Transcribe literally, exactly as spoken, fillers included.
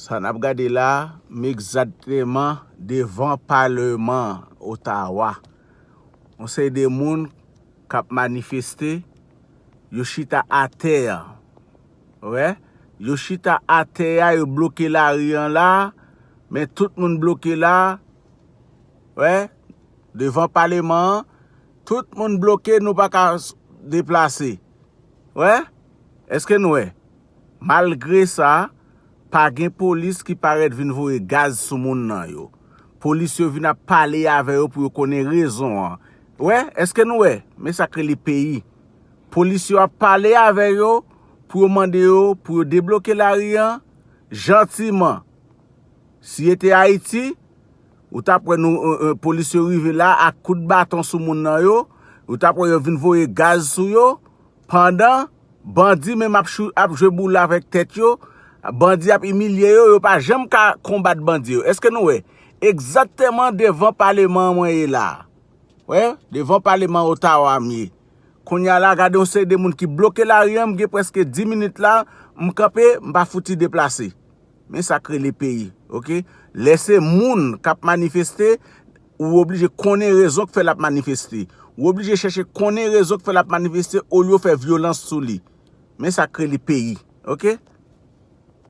Sa n ap gade la, m egzakteman devan Paleman Otawa. Yon seri de moun k ap manifeste, yo chita atè a. Wè, yo chita atè a, yo bloke lari an la, men tout moun bloke la, wè, devan Paleman an, tout moun bloke, nou pa ka s- deplase. Wè, èske nou wè? Malgre sa, pa gen polis ki parèt vin voye gaz sou moun nan yo. Polis yo vin ap pale avè yo pou yo konnen rezon an. Wè, èske nou wè? Men sa k rele peyi. Polis yo ap pale avè yo pou yo mande yo pou yo debloke lari an jantiman. Si e te Ayiti, ou t ap wè nou, e, e, polis yo rive la ak kout baton sou moun nan yo, ou t ap wè yo vin voye gaz sou yo, pandan bandi menm ap, chou- ap jwe boul avèk tèt yo, bandi ap imilye yo, yo pa janm ka konbat bandi yo. Èske nou wè? Egzakteman devan Paleman an mwen ye la. Wè, devan Paleman Otawa m ye. Kounye a la, gade yon seri de moun ki bloke lari an, m gen prèske dis minit la, m kanpe, m pa fouti deplase. Men sa k rele peyi, oke? Lè se moun k ap manifeste, ou oblije konnen rezon k fè l ap manifeste. Ou oblije chèche konnen rezon k fè l ap manifeste olye w fè vyolans sou li. Men sa k rele peyi, oke?